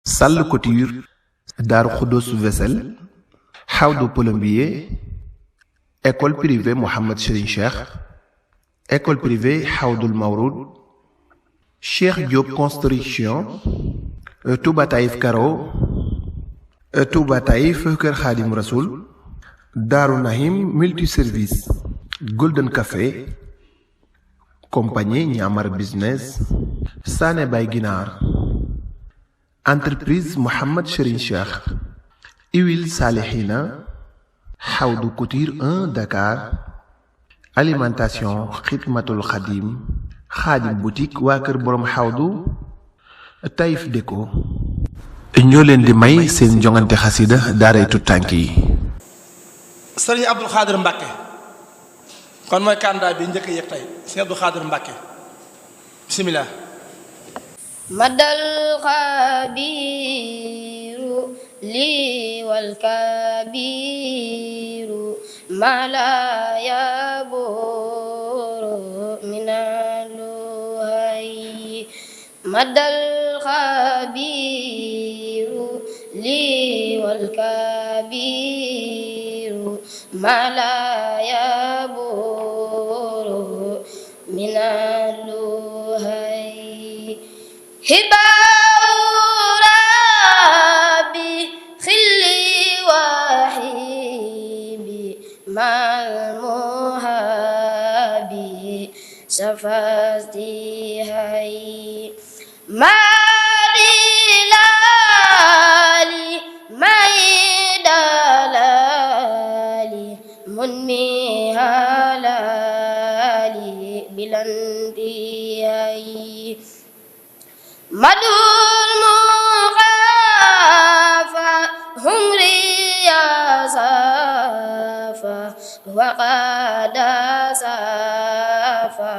Salle Couture, Darou Khoudoss Vaisselle, Hawdou Plombier, École privée Mohamed Serigne Cheikh, École privée Hawdoul Mawroud, Cheikh Diop Construction, Touba Taïf Karo, Touba Taïf Kër Khadim Rasoul, Darou Nahim Multiservice, Golden Café, Compagnie Niamar Business, Sané Bay Guinar, Entreprise Mohamed Serigne Cheikh, Huile Salihina, Hawdou Couture 1 Dakar, Alimentation Khidmatul Khadim, Khadim Boutique waa kër borom Hawdou, Taïf Déco ñoo leen di may seen jongante xasida daaray tuttànk yi. Sëriñ Abdou Khadir Mbacke kon mooy candidat bi njëkk a yëg tey Sëriñ Abdou Khadir Mbacke bismillah. madal xabiru li wal kabiru mala yaburu minaluhay madal xabiru li wal kabiru mala yaburu minaluhay hibaaru rabbi xilli wahibi mal muhabi safasti hay madilali maydalali munmi halali bilanti hay madul muqafa humri ya safa wa qada safa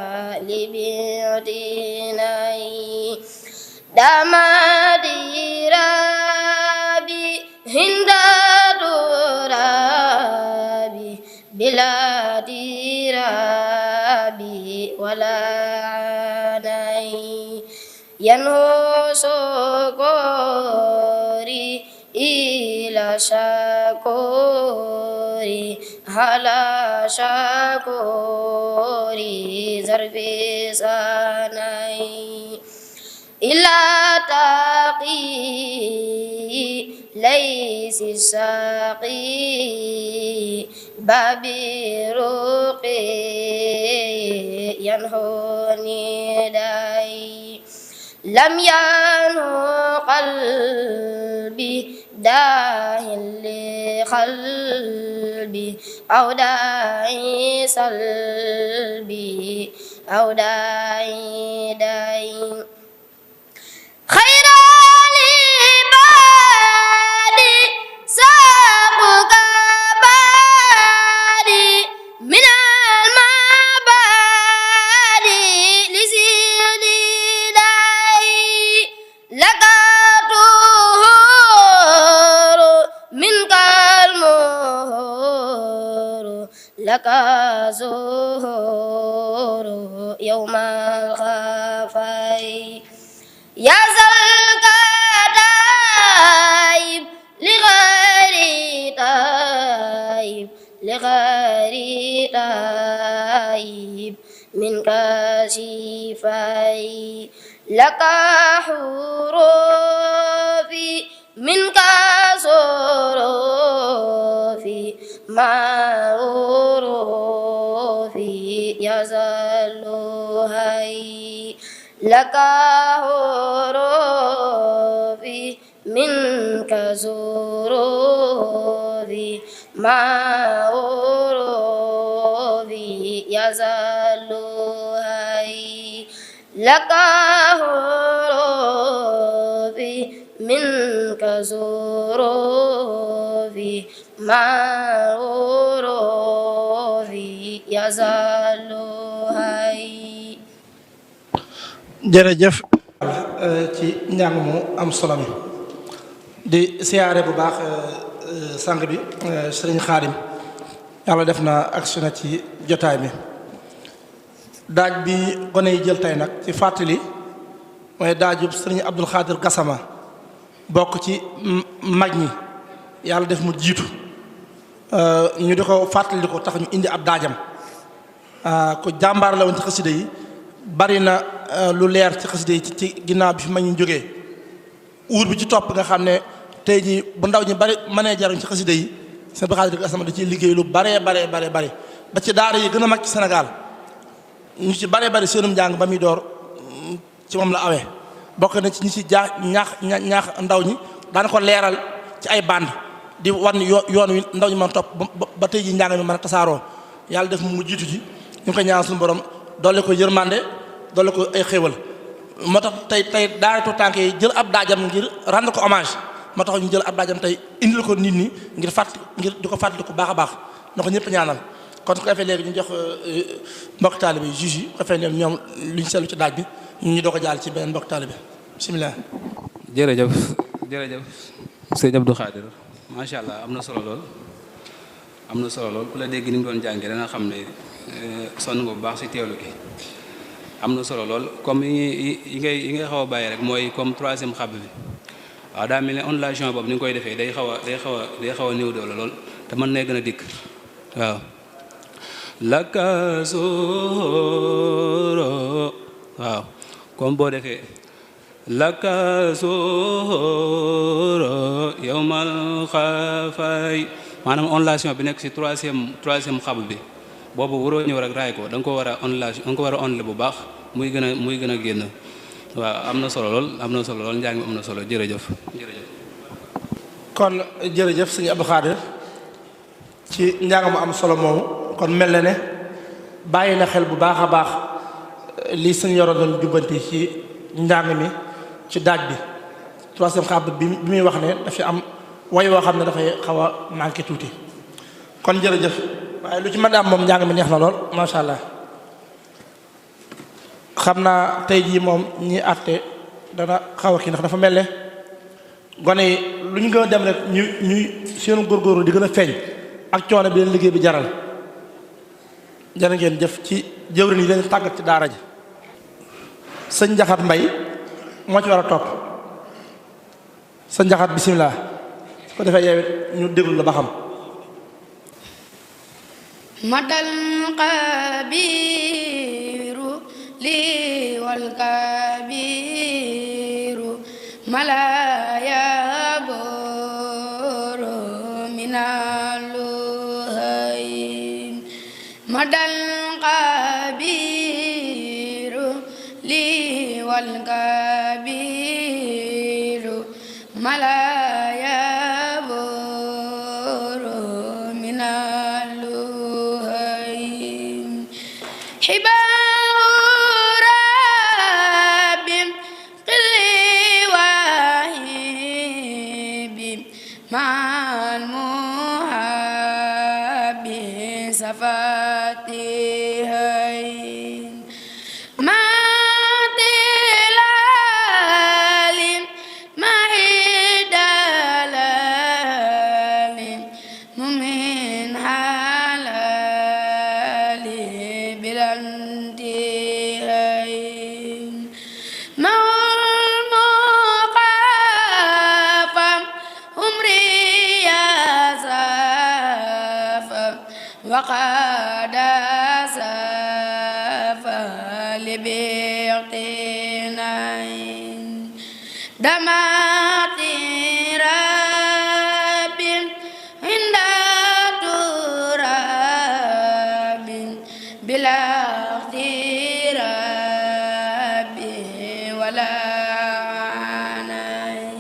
libidinai damadi rabi hindadurabi biladi rabi wala anai yanho sokori ila shakori hala shakori zarbi sanai ila taqi laysi saqi babi ruqi yanho nidai lam yanu qalbi daahin li qalbi aw daa'i salbi aw daa'i daa'i khayral ibadi saquka badi minal mabadi li sidi laka zuhuru yawmal khafai ya zalkataib li ghari taib min kashifai laka hurufi min kasurufi ma'urufi yazaluhai laka hurufi min kasurufi ma'urufi yazaluhai laka hurufi min kasurufi ma'urufi yazaluhai. jërëjëf ci njàng mu am solo mi di siyaare bu baax sang bi sëriñ Xaadim yàlla def na agsi na ci jotaay bi daaj bi gone yi jël tey nag ci fàttali mooy daajub sëriñ Abdul Xaadir Gassama bokk ci mag ñi yàlla def mu jiitu ñu di ko fàttali ko tax ñu indi ab daajam ko jàmbaar la woon ci xasida yi bari na lu leer ci xasida yi ci ginnaaw bi fi mag ñi jógee uur bi ci topp nga xam ne tey jii bu ndaw ñi bari mënee jaruñ ci xasida yi seen baxaadi asama da ciy liggéey lu bare ba ci daara yi gën a mag ci Sénégal ñu ci bare seenum njàng ba muy door ci moom la awee bokk na ci ñi ci ñaax ndaw ñi daan ko leeral ci ay band di wan yoon wi ndaw ñi mën topp ba tey ji njàng mi mën a tasaaroo yàlla def mu jiitu ji ñu ngi koy ñaan suñu borom doole ko yërmande doole ko ay xéewal moo tax tey daaratu tànk yi jël ab daajam ngir rendre ko hommage moo tax ñu jël ab daajam tey indil ko nit ñi ngir di ko fàttali ko baax a baax na ko ñëpp ñaanal kon su ko defee léegi ñu jox mbokk taalibe juge yi ko defee ñoom lu ñu seetlu ci daaj bi ñu doo ko jàll ci beneen mbokk taalibe bismillah. jërëjëf sëñ Abdou Khadir macha allah am na solo lool ku la dégg ni nga doon jàngee dana xam ne sonn nga bu baax si teewlu gi am na solo lool comme yi ngay xaw a bàyyi rek mooy comme troisième xab bi waaw daa mel ne ondulation boobu ni nga koy defee day xaw a néew doole lool te mën na gën a dikk waaw laka soro waaw comme boo defee laka soro yawmal xafay maanaam ondulation bi nekk ci troisième xab bi boobu waroo ñëw rek raay ko da nga ko war a ondulation da nga ko war a ondulé bu baax muy gën a génn waaw am na solo lool njàng mi am na solo jërëjëf kon jërëjëf sëñ Abdou Khadir ci njàng mu am solo moomu kon mel na ne bàyyi na xel bu baax a baax li sëñ Yoro doon jubbanti ci njàng mi ci daaj bi troisième xab bi muy wax ne dafa am way woo xam ne dafay xaw a manqué tuuti kon jërëjëf waaye lu ci mën a am moom njàng mi neex na lool macha allah xam naa tey jii moom ñi àtte dana xaw a kii ndax dafa mel ne gone yi lu ñu gën a dem rek ñuy seenu góorgóorlu di gën a feeñ ak coono bi leen liggéey bi jaral jërë ngeen jëf ci jëwrin yi leen tàggat ci daara ji sëñ Njaxat Mbay moo ci war a topp sëñ Njaxat bisimilah su ko defee yow it ñu déglu la ba xam madal qabiru li wal kabiru malaya boro minaluhay madal qabiru li wal kabiru malaya boro minaluhay وقد سافل باغتناء دمعت رب عند تراب بلا اغتراب ولا عناء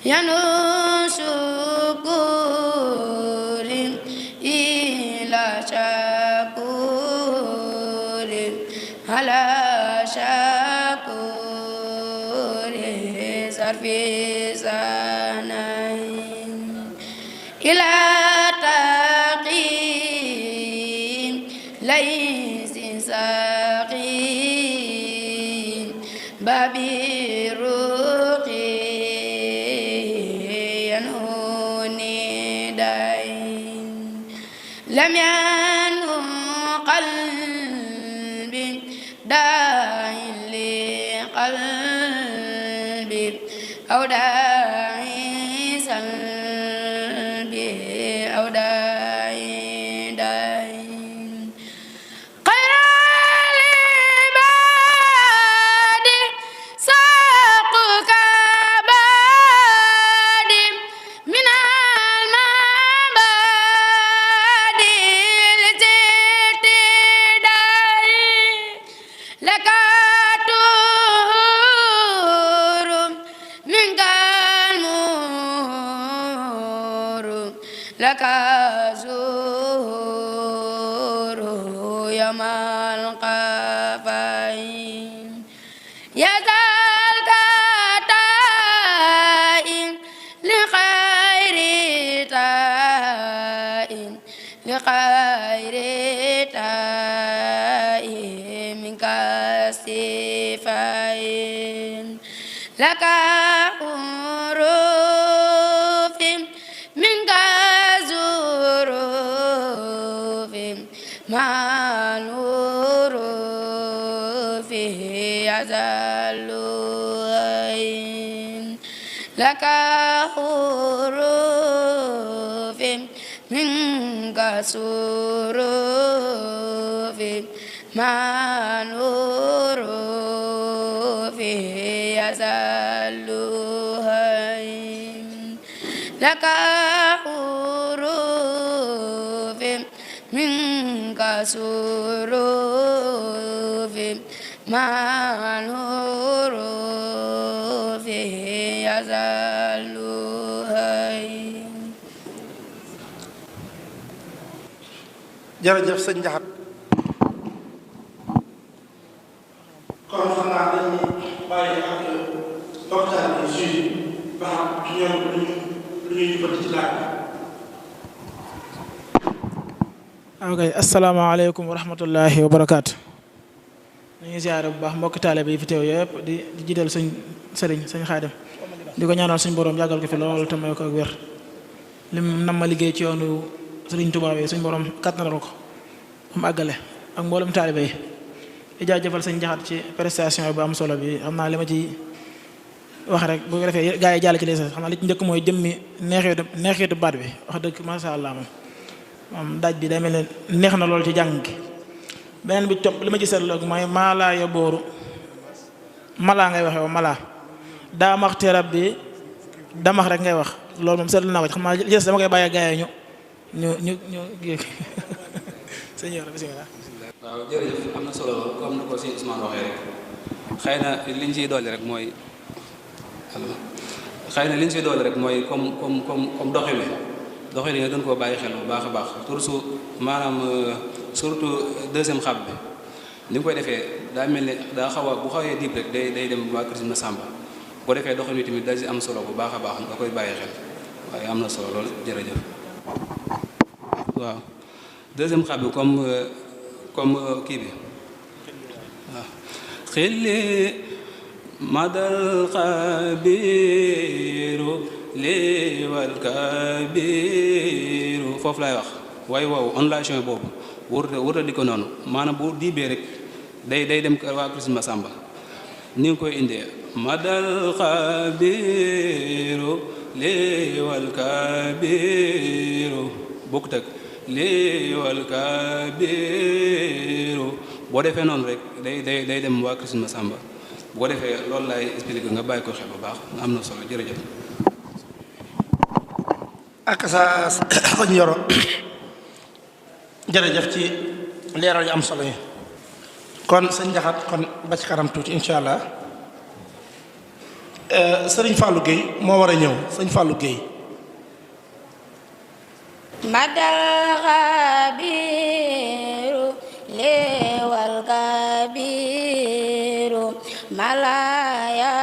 ينوش على شكور صرف سنين إلى تقيم ليس سقيم بابي رقي ينهوني دين لم ينه قلبي داعي لقلبي أو داعي باعثا بأوداع دين خير العباد ساقك باد من المعبد لتتداعي لك طهور منك المور لك زهور يوم القفين يزال كتائن لخير تائن لخير تائن منك استفاين لك حروف منك زروف مع الحروف يزال عين لك حروف منك سروف مع الحروف يزال عين لك حروف منك سروف مع الحروف يزال عين jërëjëf sëñ Njaxat kon xam naa dañuy bàyyi ak waxtaan bi suivi ba xam ñoom lu ñuy jubati ci laaj ok asalaamaaleykum wa rahmatullahi wa barakaatu. ñu ngi ziare bu baax mbokki taalibe yi fi teew yëpp di jiital suñ sëriñ sëñ Xaadim di ko ñaanal suñ borom yàggal ko fi lool te may ko ak wér lim nam ma liggéey ci yoonu sëriñ Tuubaa yi suñ borom kattanal ko am àggale ak mboolem taalibe yi di jaajëfal sëñ Njaxat ci prestation bu am solo bi xam naa li ma ci wax rek bu ko defee gaa yi jàll ci les xam naa li ci njëkk mooy jëmmi neexitu baat bi wax dëgg masha Allah moom daaj bi day mel ne neex na lool ci jàng gi beneen bi topp li ma ci seetlu ak mooy maalaa ya booru malaa ngay waxee wa malaa daamax terab bi damax rek ngay wax loolu moom seetlu naa ko xam naa li des dama koy bàyyee gaa yi ñu sëñ bismillah waaw jërëjëf am na solo lool comme ni ko sëñ Ousmane waxee rek xëy na liñ ciy dolli rek mooy comme doxin yi nga gën koo bàyyi xel bu baax a baax surtout maanaam surtout deuxième xab bi ni nga koy defee daa mel ne daa xaw a bu xawee diib rek day dem waa kër na Samba boo defee doxin wi tamit da si am solo bu baax a baax nga koy bàyyi xel waaye am na solo lool jërëjëf waaw deuxième xab bi comme kii bi waaw xilli madal xabiru lii wal kabiru foofu laay wax waaye wow ondulation boobu wurta di ko noonu maanaam bu diibee rek day dem waa Christ Masamba ni nga koy indee madal xabiru lii wal kabiru bokkut ak lii wal kabiru boo defee noonu rek day dem waa Christ Masamba bu ko defee loolu laay expliqué nga bàyyi ko xel bu baax am na solo jërëjëf ak sa sëñ Yoro jërëjëf ci leeral yu am solo yi kon sëñ Njaxat kon ba ci kanam tuuti incha allah sëriñ Fallou Guèye moo war a ñëw sëñ Fallou Guèye madal xabiru leewal kabiru malaya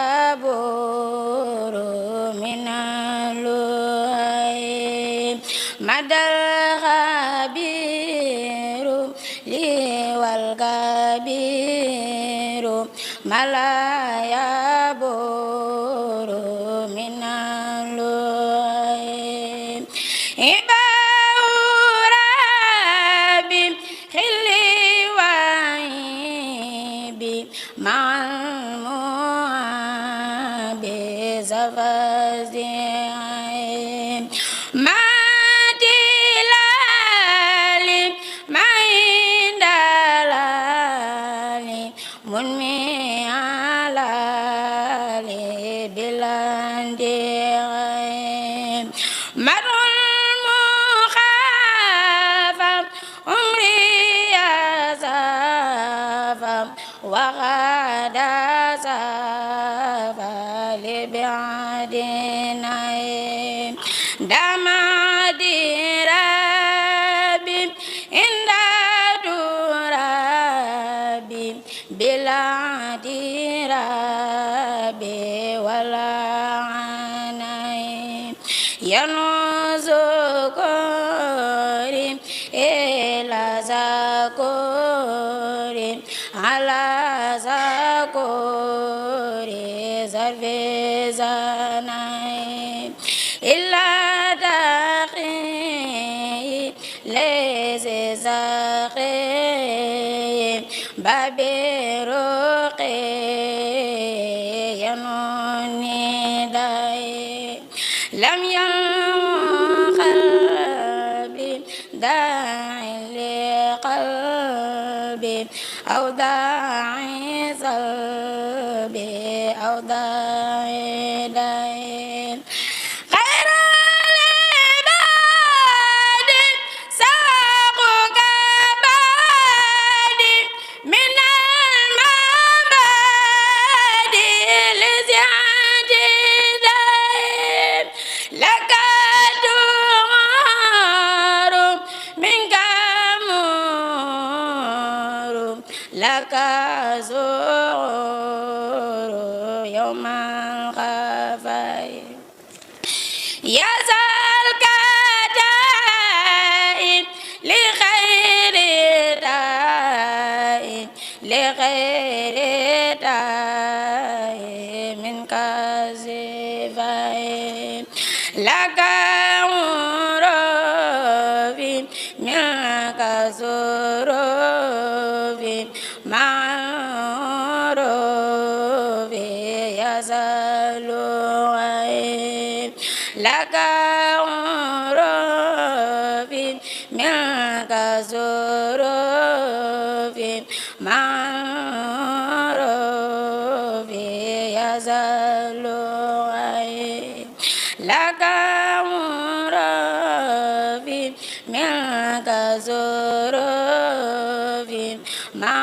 boro minaluay madal xabiru leewal kabiru malaya boro minaluay مع المعاب زفر كازيم لم قلبي داعي لقلبي أو داعي صلبي أو داعي داعي خير العباد ساقك بادي من المبادئ لزيادة داعي لك دعار منك مور لك زور يوم الخفاء يا الكتائب لخير دائم لخير دائم من كازفين لك عرفي منك زروفي مع عرفي يزال عين لك عرفي منك زروفي مع عرفي يزال عين لك عرفي منك زروفي مع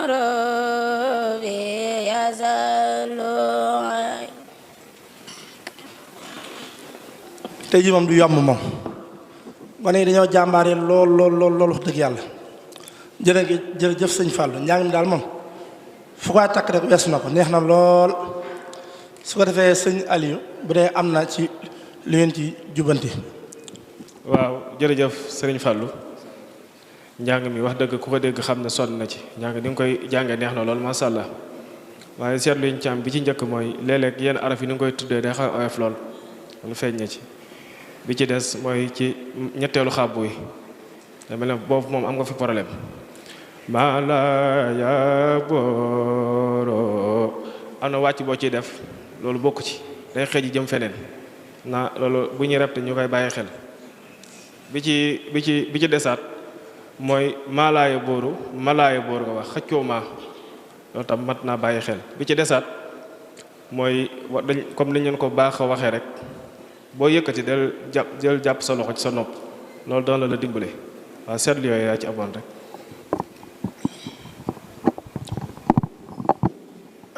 عرفي يزال عين tey jii moom du yomb moom gone yi dañoo jàmbaare lool lool lool lool wax dëgg yàlla jërëjëf sëñ Fallou njàng mi daal moom fu koy takk rek weesu na ko neex na lool su ko defee sëñ Aliou bu dee am na ci li ngeen ci jubbanti. waaw jërëjëf sëriñ Fallou njàng mi wax dëgg ku ko dégg xam ne sonn na ci njàng ni nga koy jàngee neex na lool macha allah waaye seetlu ñu ci am bi ci njëkk mooy léeg-léeg yenn araf yi ni nga koy tuddee day xaw oyof lool lu feeñ na ci bi ci des mooy ci ñetteelu xàbbu yi dama ne boobu moom am nga fi problème mala ya boro am na wàcc boo ciy def loolu bokk ci day xëj jëm feneen na loolu bu ñuy repte ñu koy bàyyi xel bi ci desaat mooy malaaya booru nga wax xëccoo maa loolu tam mat naa bàyyi xel bi ci desaat mooy dañ comme ni ñu ko baax a waxee rek boo yëkkati del jàpp sa loxo ci sa nopp loolu doon la dimbale waaw seetlu yooyu yaa ci amoon rek.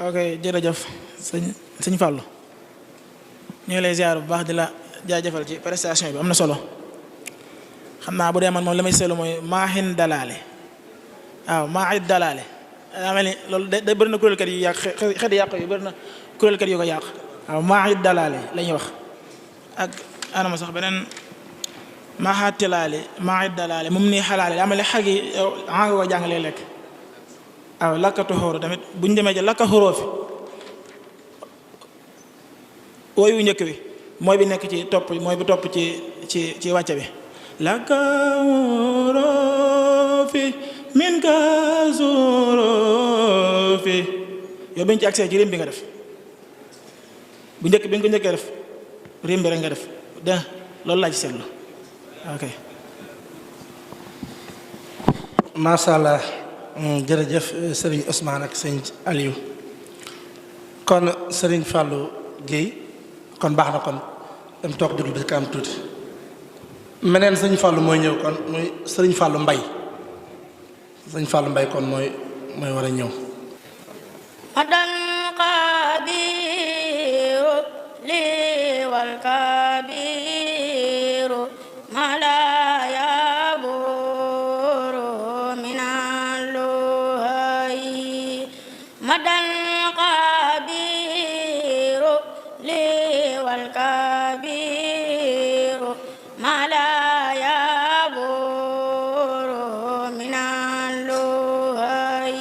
ok jërëjëf sëñ Fallou ñu ngi lay ziar bu baax di la jaajëfal ci prestation bi am na solo xam naa bu dee man moom la may seetlu mooy maahin dalaale waaw maahid dalaale daa mel ni loolu day bëri na kuréelkat yu yàq xeeti yàq yu bëri na kuréelkat yu ko yàq waaw maahid dalaale la ñuy wax ak anama sax beneen maahid tilaale maahid dalaale moom nii xalaale daa mel ni xag yi nga ko jàngalee lekk waaw lakkatu xóoru tamit bu ñu demee ci lakka xóoroo fi wooy wu njëkk bi mooy bi nekk ci topp mooy bi topp ci wàcce bi lakka xóoroo fi min ka xóoroo fi yow bi ñu ci accès ci rim bi nga def bu njëkk bi nga ko njëkkee def rimbi rek nga def dégg nga loolu laa ci seetlu ok. macha allah jërëjëf Serigne Ousmane ak sëñ Aliou kon Serigne Fallou Guèye kon baax na kon dem toog déglu bi kanam tuuti meneen sëñ Fallou mooy ñëw kon muy Serigne Fallou Mbaye sëñ Fallou Mbaye kon mooy war a ñëw. madan qabiru li wal kabiru mala yaburu minaluhay madan qabiru li wal kabiru mala yaburu minaluhay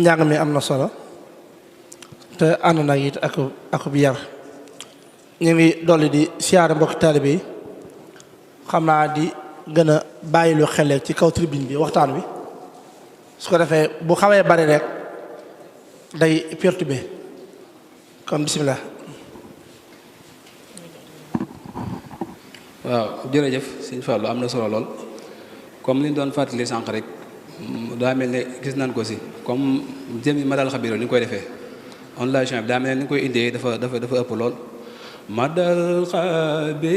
njàng mi am na solo te ànd na it ak bi yar ñu ngi dolli di siyaare mbokki taalibe yi xam naa di gën a bàyyilu xele ci kaw tribune bi waxtaan wi su ko defee bu xawee bari rek day perturbé kon bisimilah. waaw jërëjëf sëñ Fallou am na solo lool comme li ñu doon fàttali sànq rek daa mel ne gis nañ ko si comme jëmi madal xabiro ni ñu koy defee onlation bi daa mel ne ni ñu koy indee dafa ëpp lool madal xabi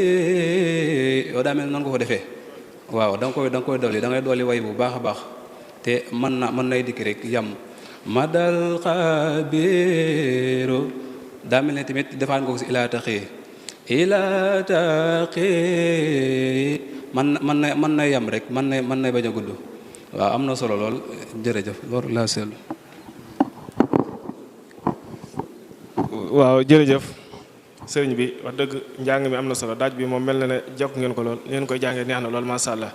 yow daa mel ne noonu ko ko defee waaw da nga koy dolli da ngay dolli way bu baax a baax te mën nay dikk rek yam madal xabiru daa mel ne tamit defaan nga ko si ilaa taqi man na yam rek man na bañ a gudd waaw am na solo lool jërëjëf loolu laa seetlu. waaw jërëjëf sëriñ bi wax dëgg njàng mi am na solo daaj bi moom mel na ne jokk ngeen ko lool ngeen koy jàngee neex na lool macha allah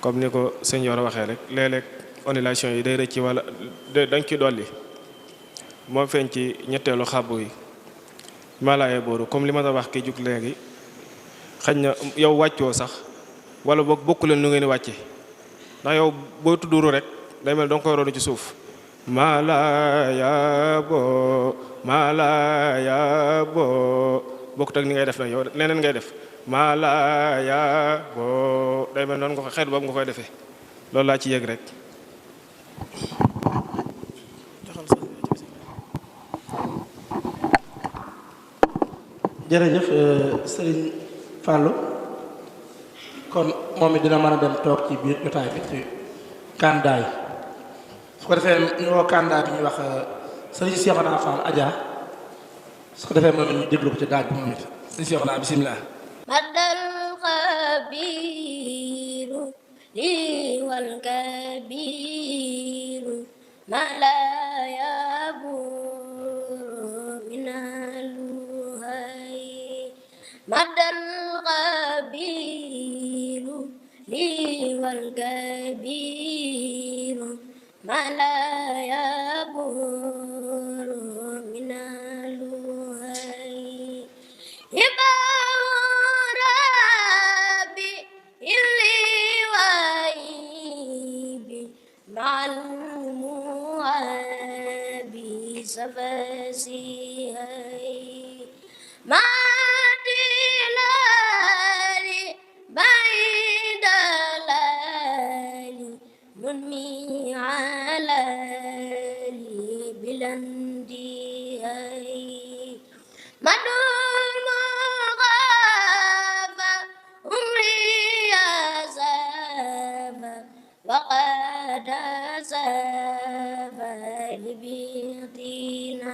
comme ni ko sëñ Yoro waxee rek léeg-léeg ondulation yi day rëcc wala dañ ci dolli moo feeñ ci ñetteelu xàbbu yi malaayee booru comme li ma la wax ki jug léegi xañ na yow wàccoo sax wala boog bokku leen nu ngeen di wàcce ndax yow boo tudduru rek day mel danga koy roonu ci suuf malaaya boo bokkut ak ni ngay def nag yow leneen ngay def malaaya boo day mel noonu nga ko xeet boobu nga koy defee loolu laa ci yëg rek. jërëjëf sëriñ Fallou kon moom it dina mën a dem toog ci biir jotaay bi ci kandaay su ko defee ñu woo kandaay bi ñuy wax sëriñ Cheikhouna Fall Adja su ko defee moom it ñu déglu ko ci daaj bi moom it sëriñ Cheikhouna bisimilah. madal xabiru li wal kabiru ma la yaburu minaluhay madal xabiru li wal kabiru ma la yaburu minaluhay سفسيهي ما دلالي بعيد لالي ننمي على لي بلنديهي مدون مغافة عمري يا سافة وقد سافة لبيتيني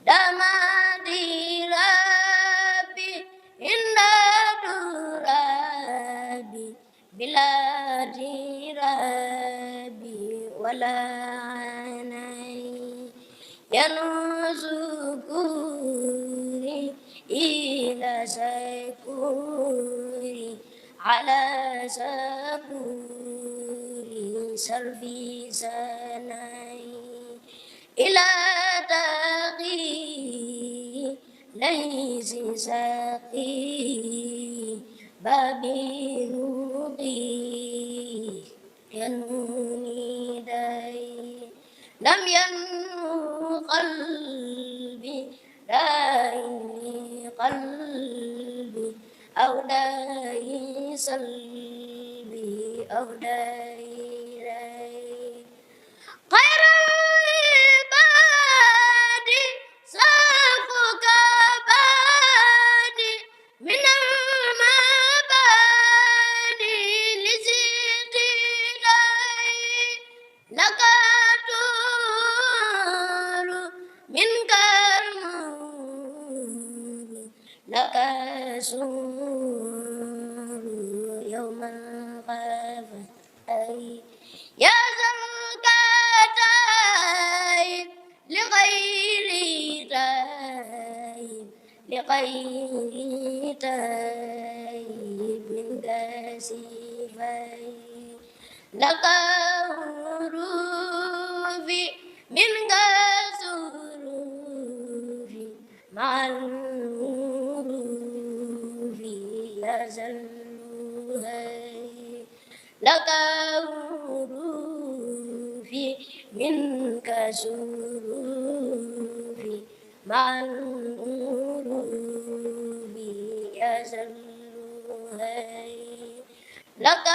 دمادي ربي إن ربي بلادي ربي ولا عيني ينزكوري إلى سكوري على سكوري سرفي سناي إلى تقي ليس سقي بابي روقي ينوني داي لم ينو قلبي دايني قلبي أو داي سلبي أو داي راي خير العباد سافك بادي من المبادي لزيدي داي لك دور من كرمور لك سور يوم الغفر أي يا زلكتاي لغير تايب لغير تايب من كاسفاي لك حروفي من كسروفي مع الحروف يزلوهاي لك حروفي منك سروفي مع الحروف يزلوهاي لك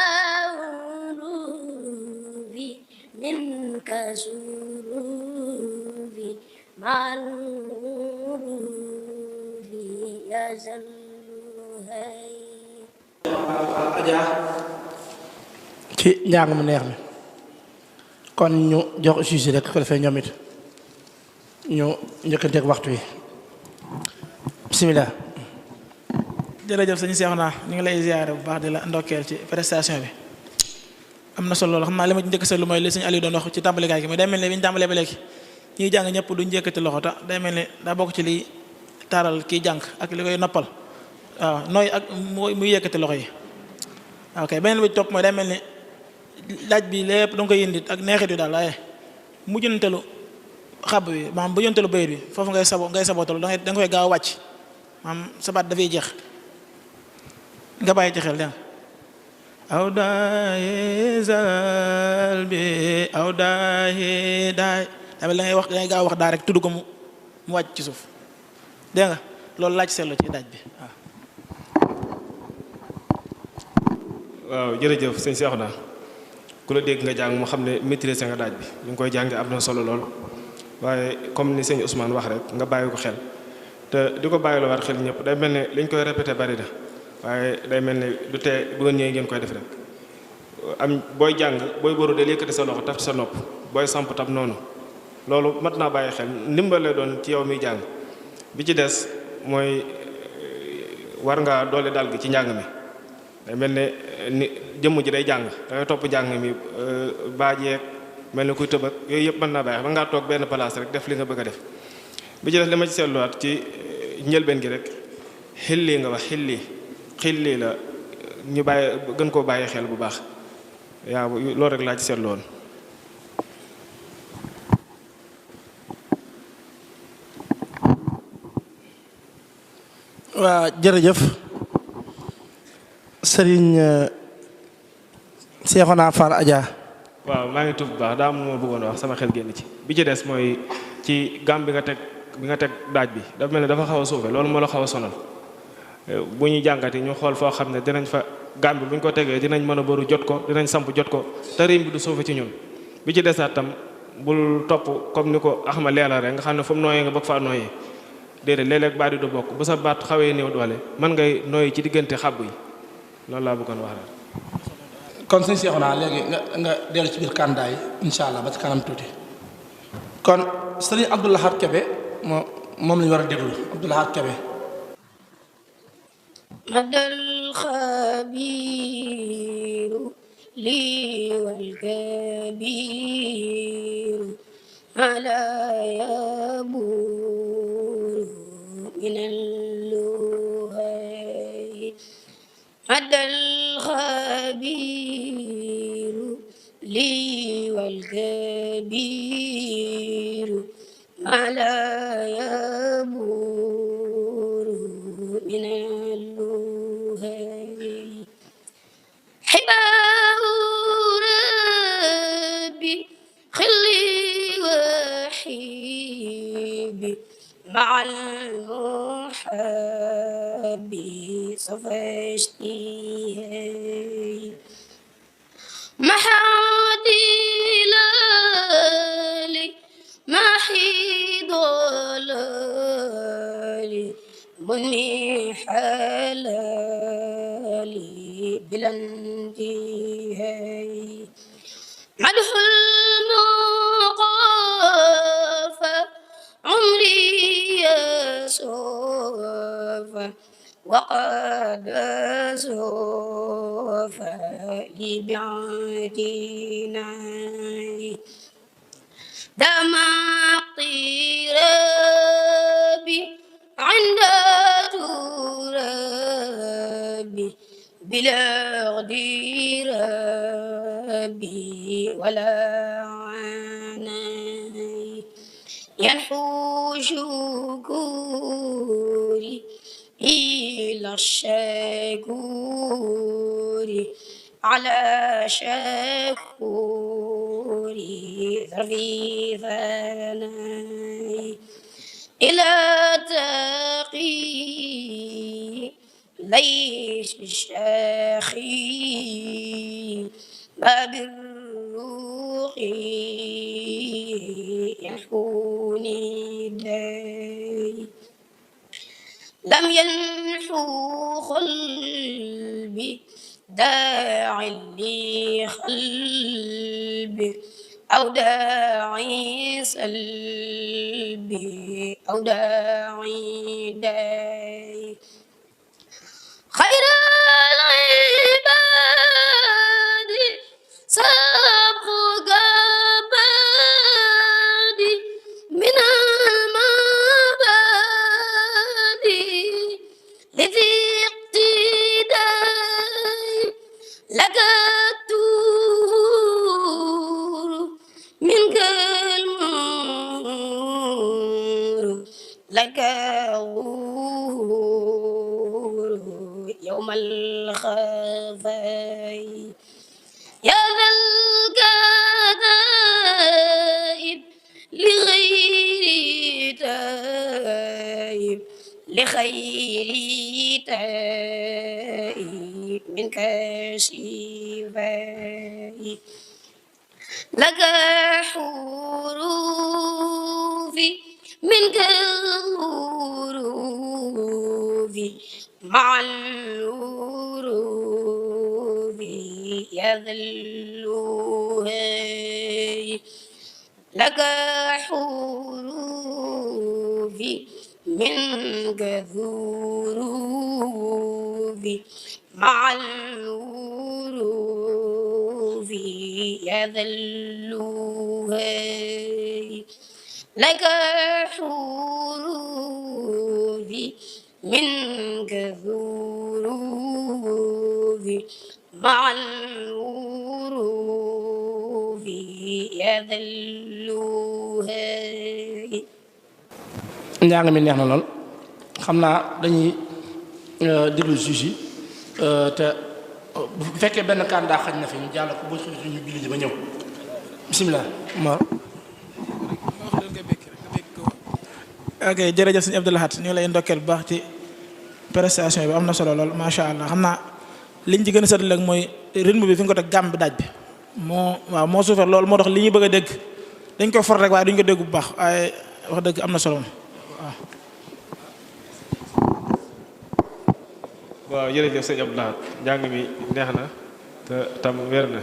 حروفي منك سروفي مع الحروف يزلوهاي Adja ci njàng mu neex mi kon ñu jox juge rek ko defee ñoom it ñu njëkkanteeg waxtu wi bisimilah. jërëjëf sëñ Seexuna ñu ngi lay ziare bu baax di la ndokkeel ci prestation bi am na solo lool xam naa li ma njëkk seetlu mooy li sëñ Aliou doon wax ci tàmbalikaay gi mais day mel ne bi ñu tàmbalee ba léegi ñuy jàng ñëpp duñ njëkkati loxo ta day mel ne daa bokk ci liy taaral kiy jàng ak li koy noppal waaw nooy ak muy yëkkati loxo yi ok beneen bi topp mooy day mel ni laaj bi lépp danga koy indi ak neexit yu daal waaye mujjantelu xab bi maanaam mujjantelu bayit bi foofu ngay sabotalu da nga koy gaaw a wàcc maanaam sabaat dafay jeex nga bàyyi ci xel dégg aw daayi zal bi aw daayi daay tamit la ngay wax dangay gaaw wax daa rek tudd ko mu wàcc ci suuf dégg nga loolu laaj seetlu ci daaj bi waaw jërëjëf sëñ Seexuna ku la dégg nga jàng mu xam ne maîtriser nga daaj bi ñu ngi koy jànge am na solo lool waaye comme ni sëñ Ousmane wax rek nga bàyyi ko xel te di ko bàyyi lu war xel ñëpp day mel ne liñ koy répété bari na waaye day mel ne du tee bu ngeen ñëwee ngeen koy def rek am booy jàng booy boru de yëkkati sa loxo taf sa nopp booy samp tam noonu loolu mat naa bàyyi xel ndimbale doon ci yow miy jàng bi ci des mooy war ngaa doole dal gi ci njàng mi day mel ne ni jëmm ji day jàng da ngay topp njàng mi baajeeg mel ne kuy tëbak yooyu yëpp mën naa bàyyi xel ngaa toog benn place rek def li nga bëgg a def bi ci des li ma ci seetluwaat ci njëlbeen gi rek xilli nga wax xilli la ñu bàyyi gën koo bàyyi xel bu baax yaa loolu rek laa ci seetlu woon waa jërëjëf Serigne Cheikhouna Fall Adja. waaw maa ngi tudd bu baax daa am lu ma bëggoon wax sama xel génn ci bi ci des mooy ci gàm bi nga teg daaj bi dafa mel ne dafa xaw a suufe loolu moo la xaw a sonal bu ñuy jàngati ñu xool foo xam ne dinañ fa gàm bi bu ñu ko tegee dinañ mën a bëru jot ko dinañ samp jot ko te riim bi du suufe ci ñun bi ci desaat tam bul topp comme ni ko axma leela rek nga xam ne fu mu nooyee nga bëgg faa nooyee déedéet léeg-léeg baat yi du bokk bu sa baat xawee néew doole mën ngay nooyi ci diggante xàbb yi loolu laa bëggoon wax rek. kon sëñ Seexuna léegi nga dellu ci biir kàndaay yi incha allah ba ci kanam tuuti kon sëriñ Abdou Lahad Kébé moom lañu war a déglu Abdou Lahad Kébé. madal xabiiru lii wal kabiiru ala yabuuru minal luhay madal xabiiru lii wal kabiiru ala yabuuru minal luhay xibaaru rabbi xilli waxibi maal muhabbi safashtihay mahadi lali mahidolali bunni halali bilantihay madhul muqafa umri yasofa وقد سوف لبعدنا دمعتي ربي عند ترابي بلا غدير ربي ولا عناي ينحو شكوري إلى الشكور على شكوري ذرفي ثناي إلى تقي ليش الشاخي باب الروح ينحوني داي لم ينحو قلبي داع لقلبي أو داعي سلبي أو داعي داي خير العباد سبق بادي من المبادئ لذي اقتداء لك التور منك المور لك غور يوم الخفاي يا ذا الكتائب لغير تائب لخير تائب منك شفاي لك حروفي منك حروفي مع الحروف يذلها لك حروفي منك حروفي مع الحروف يذلها لك حروفي منك حروفي مع الحروف يذلها. njàng mi neex na lool xam naa dañuy déglu juge yi te bu fekkee benn candidat xaj na fi ñu jàll ko boo ñu julli ji ba ñëw bisimilah Mor. ok jërëjëf sëñ Abdou Lahad ñu ngi lay ndokkeel bu baax ci prestation bi am na solo lool macha allah xam naa liñ ci gën a seetlu mooy rythme bi fi nga ko teg gàmm bi daaj bi waaw moo suufee loolu moo tax li ñuy bëgg a dégg dañ koy for rek waaye duñ ko dégg bu baax waaye wax dëgg am na solo waaw jërëjëf sëñ Abdou Lahad njàng mi neex na te tam wér na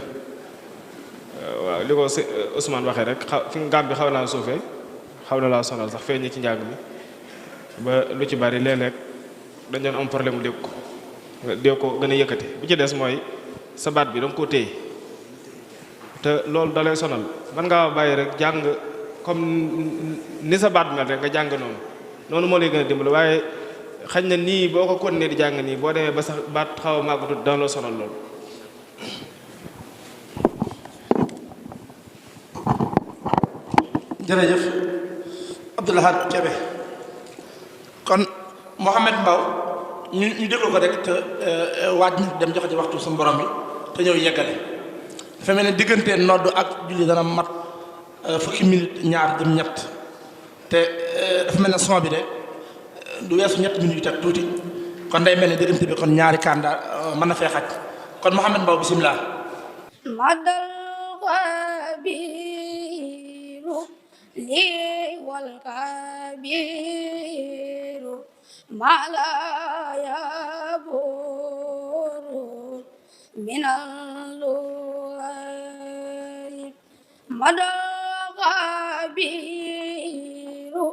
waaw li ko Ousmane waxee rek fi gàmm bi xaw naa suufee xaw na laa sonal sax feeñ ci njàng mi ba lu ci bari léeg-léeg dañ doon am problème mu dégg ko gën a yëkkati bi ci des mooy sa baat bi danga koo téye te loolu da lay sonal man ngaa bàyyi rek jàng comme ni sa baat mel rek nga jàng noonu moo lay gën a dimbali waaye xañ na nii boo ko continuer di jàng nii boo demee ba sax baat xaw a màggatu dana la sonal loolu. jërëjëf Abdou Lahad Kébé kon Mouhamed Mbaw ñu déglu ko rek te waaj ñu dem joxe ci waxtu suñu borom bi te ñëw yeggale dafa mel ne diggante noddu ak julli dana mat fukki minute ñaar jëm ñett te dafa mel ne son bi de du weesu ñett minutes yu teg tuuti kon day mel ne diggante bi kon ñaari kànda mën na fee xaj kon Mouhamed Mbaw bisimilah. madal xabiru lii wal kabiru mala yaburu minalluay madal xabiru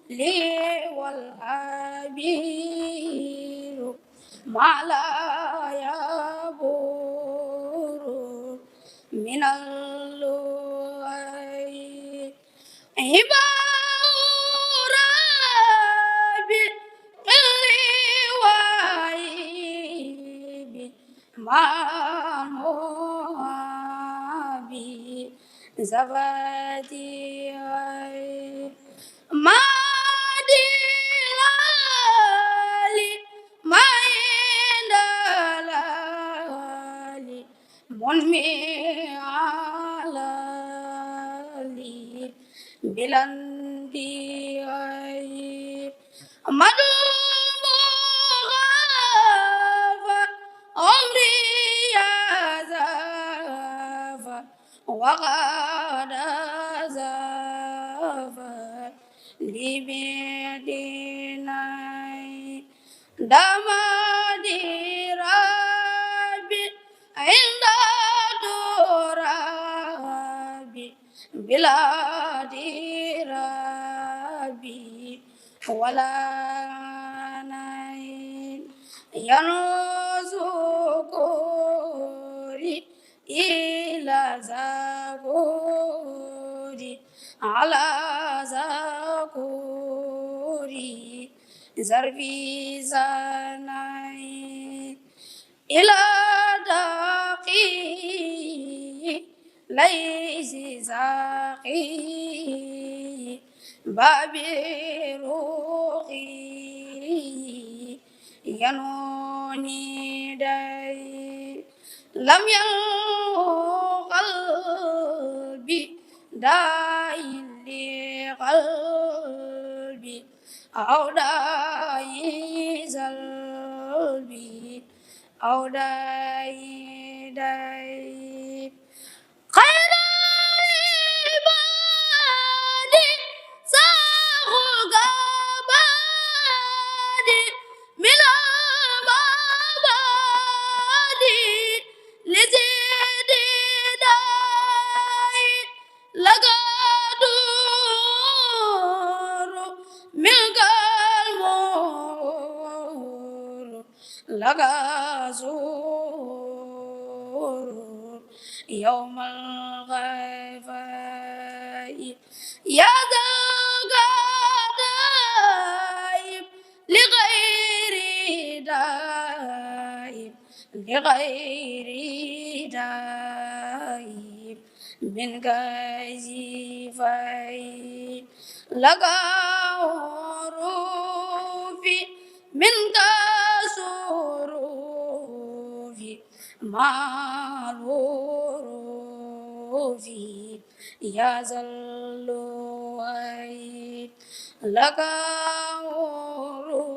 lii wal kabiru mala yaburu minalluay ibarabi liwaibi manobi zavadi madilali maindalali monmi alali bilandi ay madulmugafa umri yazafa waqada zafa libidinay damadi rabbi inda turabi بلاد ربي ولا نين ينزكوري إلى زكوري على زكوري زربي زناي إلى دقي ليس زاقي بابي روحي ينوني داي لم يلو قلبي داي لقلبي أو داي زلبي أو داي داي خير عبادي ساخو قبادي من عبادي لزيدي داي لقادور ملك المور لقازور يوم الغفاء يا ذا الغدايب لغير دايب لغير دايب من غزيفاي لغاروفي من غسروفي معروفي يا زلوي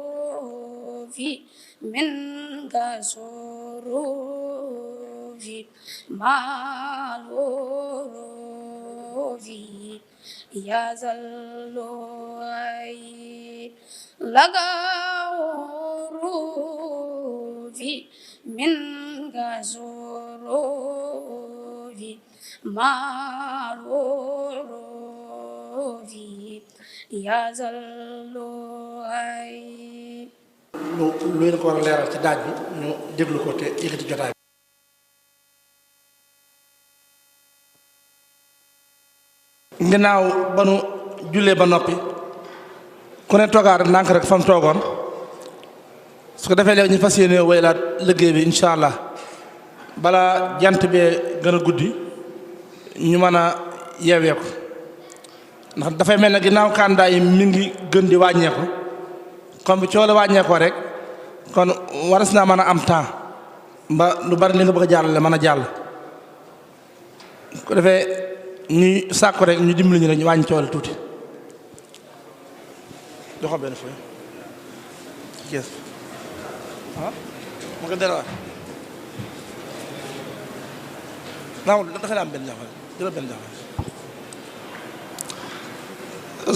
لغاروفي من غسروفي معروفي يا زلوي لغاروفي من غسروفي معروفي يا زلوي lu leen ko war a leeral ci daaj bi ñu déglu ko te yëkkati jotaay bi. ginnaaw ba nu jullee ba noppi ku ne toogaat rek ndànk rek fa mu toogoon su ko defee léegi ñu fas yéene wéyalaat liggéey bi incha allah balaa jant bee gën a guddi ñu mën a yeewee ko ndax dafay mel ne ginnaaw kàndaa yi mi ngi gën di wàññeeku comme bi coow la wàññeekoo rek kon waras naa mën a am temps ba lu bari li nga bëgg a jàllale mën a jàll ko defee ñuy sàkku rek ñu dimbali ñu rek ñu wàññi coow la tuuti joxo benn fooy kees mu ko delawaat naamul dafa am benn jaxal jëla benn jaxal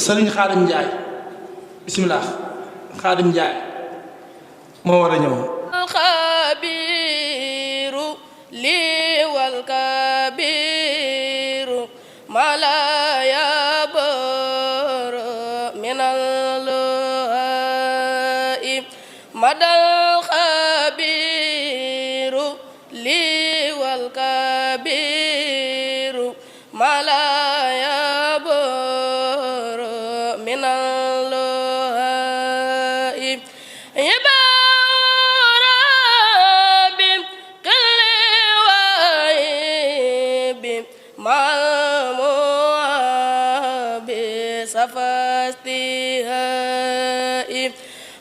Sëriñ Xaadim Njaay bisimilah Xaadim Njaay moo war a ñëw alxabiru li wal kabiru mala yabor min allahi madal xabiru li wal kabiru mala yabor min allahi فاستهاء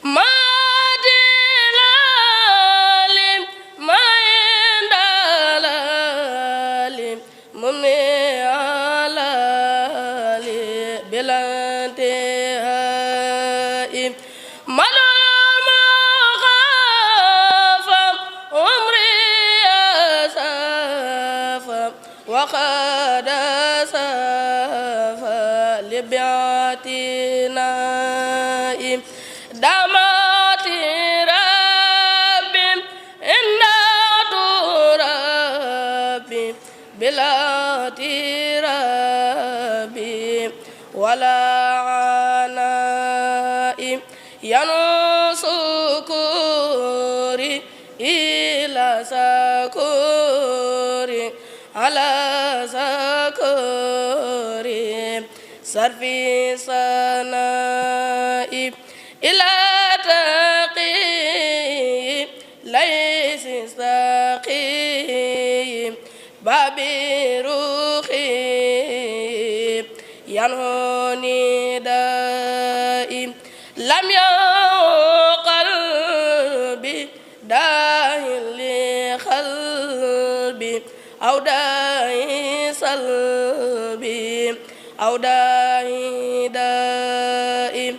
ما دلال ما دلال مني علال بلا انتهاء من المخاف عمري أساف وقد أساف لبعتنا دمات ربي إن تربي بلا تربي ولا عناء ينسكوري إلى سكوري على سكوري صرفي صنائي إلى تقي ليس استقيم بابي روحي ينهوني دائم لم قلبي داعي لقلبي أو داعي صلبي أو داعي دائم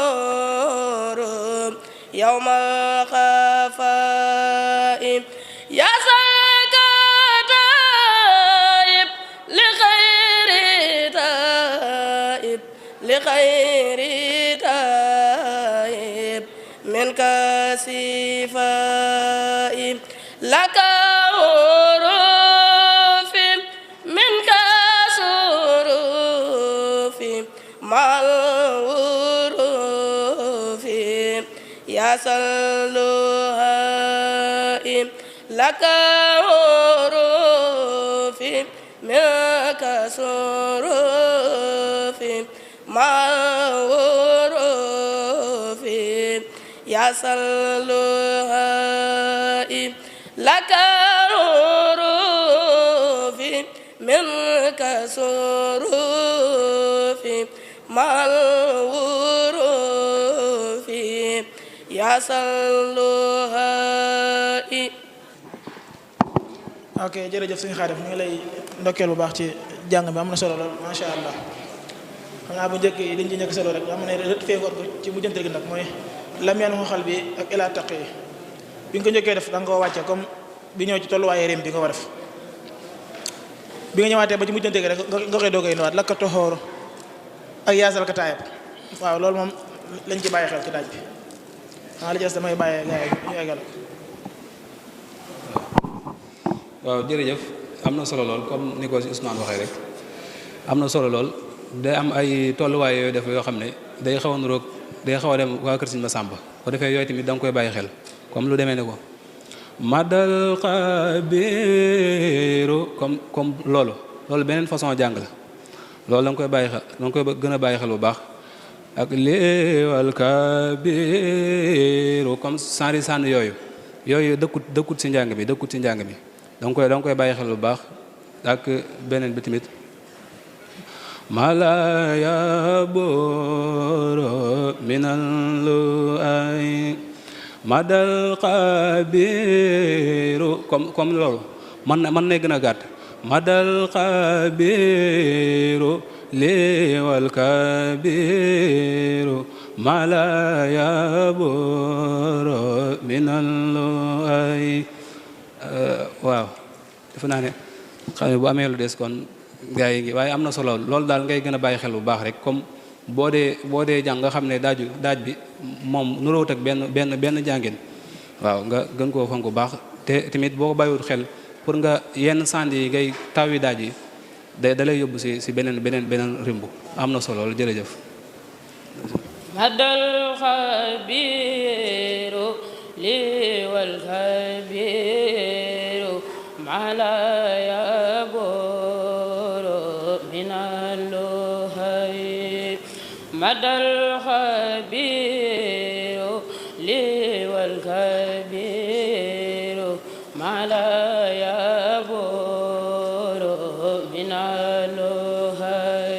كسور يوم الخفاء يا سكتائب لخير تائب لخير تائب منك صفائي لك حروف منك صروف مع الورود يا سلوهائي لك حروف منك صروف مع الورود يا سلوهائي لك حروف منك صروف مع الورود يا سلوهائي. ok jërëjëf sëñ Xaadim ñu ngi lay ndokkeel bu baax ci jàng bi am na solo lool macha allah xam naa bu njëkk yi liñ ci njëkk solo rek am na rët feegoon ko ci bu jëntal gi nag mooy lam yan xal bi ak ila taq yi bi nga ko njëkkee def da nga koo wàcce comme bi ñëw ci tolluwaaye rim bi nga ko def bi nga ñëwaatee ba ci mujjante gi rek nga koy doogay nuwaat lakka toxoor ak yaasal ka taayab waaw loolu moom lañ ci bàyyi xel ci daaj bi waaw li ci des damay bàyyee gars yi ñu eggal waaw jërëjëf am na solo lool comme ni ko si Ousmane waxee rek am na solo lool day am ay tolluwaay yooyu def yoo xam ne day xaw a nuroog day xaw a dem waa kër Sëñ Masamba ko defee yooyu tamit da nga koy bàyyi xel comme lu demee ne ko madal xabiru comme loolu beneen façon jàng la loolu da nga koy bàyyi xel da nga koy gën a bàyyi xel bu baax ak léewal kabiru comme sanri sànn yooyu dëkkut si njàng bi da nga koy bàyyi xel bu baax ak beneen bi tamit malaya boro minal lu ay madal xabiru comme loolu man na gën a gàtt madal xabiru léewal kabiru malaya boro minal lu ay waaw defe naa ne xam ne bu amee lu des kon gaa yi ngi waaye am na solo loolu daal ngay gën a bàyyi xel bu baax rek comme boo dee jàng nga xam ne daaj bi moom nuróowut ak benn jàngin waaw nga gën koo fonk bu baax te tamit boo ko bàyyiwut xel pour nga yenn sànd yi ngay taw yi daaj yi da lay yóbbu si beneen rimbu am na solo loolu jërëjëf madal xabiru li wal xabiru mala yaboro minaluhay madal xabiru li wal xabiru mala yaboro minaluhay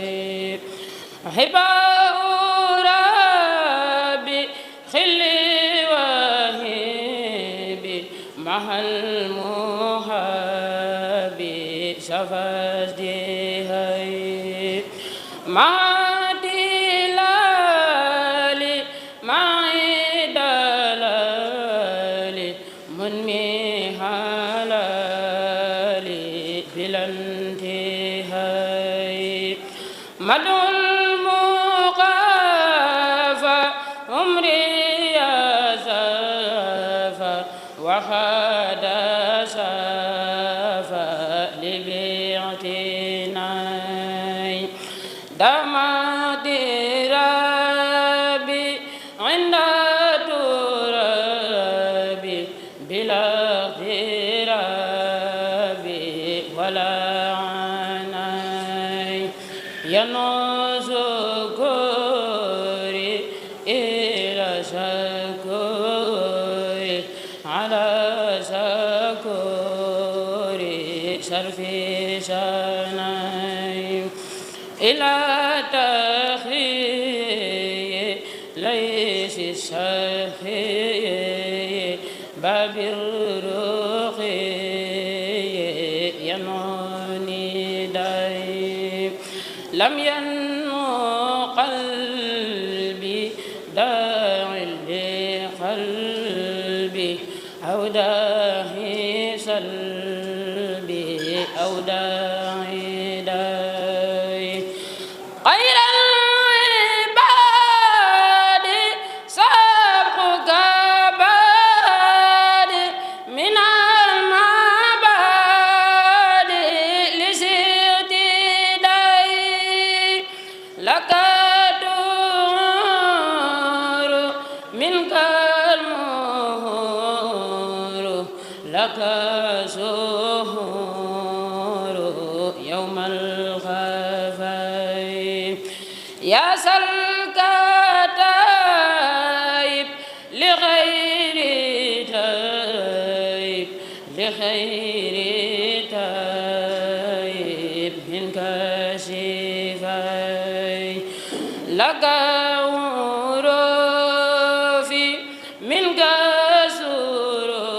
حلالي بلا انتهاء مدعو المقافى عمري يا سافى وخاد سافى لبيعتناي دمت ربي عند ترابي بلا اغتراب ولا عناي ينوز كوري إلى شكوري على شكوري شرفي شاناي إلى تخي ليس الشخي باب الرقي ينوني داي لم ينو قلبي داعي لقلبي أو داعي سلبي أو داعي داي غير العباد سابقك باد من المعباد لسيتي داي لك دور منك المهور لك سهور يوم الخفاء يا سلك تايب لغير تايب لخير تايب منك شفاي لك عروفي منك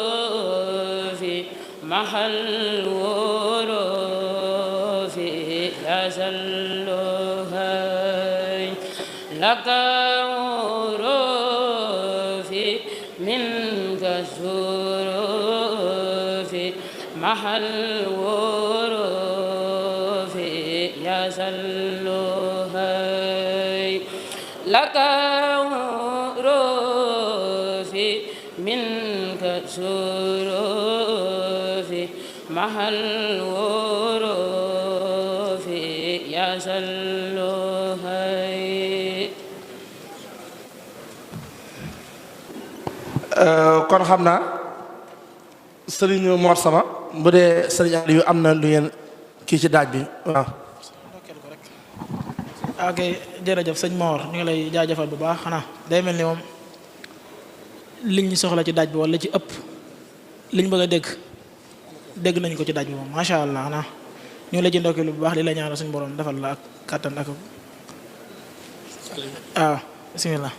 سروفي محل وروفي يا سلوهاي لك عروفي منك سروفي محل وروفي يا سلوهاي لك عروفي منك سروفي محل وروفي يا سلوهاي kon xam naa sëriñ Mor Sama bu dee sëriñ Aliou am na lu ngeen kii ci daaj bi waaw. ok jërëjëf sëñ Mor ñu ngi lay jaajëfal bu baax xanaa day mel ni moom liñ ñu soxla ci daaj bi wala ci ëpp liñ bëgg a dégg nañ ko ci daaj bi moom macha allah xanaa ñu ngi lay ci ndokkeel bu baax di la ñaanal suñu borom defal la ak kàttan ak waaw bismillah.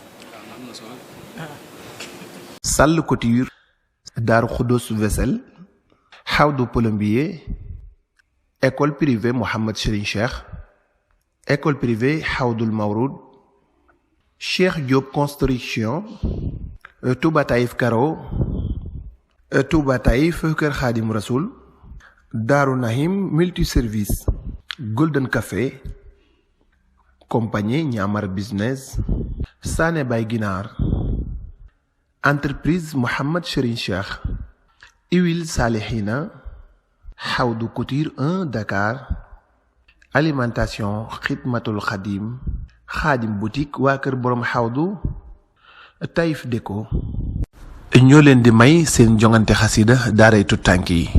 Sall Couture, Darou Khoudoss Vaisselle, Hawdou Plombier, école privée Mohammed Serigne Cheikh, école privée Hawdoul Mawroud, Cheikh Diop Construction, Touba Taïf Karo, Touba Taïf Kër Khadim Rasoul, Darou Nahim Multiservice, Golden Café, compagnie Niamar Business, Sané Bay Guinar, entreprise Mohammed Serigne Cheikh, Huile Salihina, Hawdou Couture 1 Dakar, alimentation Khidmatul Khadim, Khadim boutique waa kër borom Hawdou, Taïf Déco ñoo leen di may seen jongante xasida daaray tutànk yi.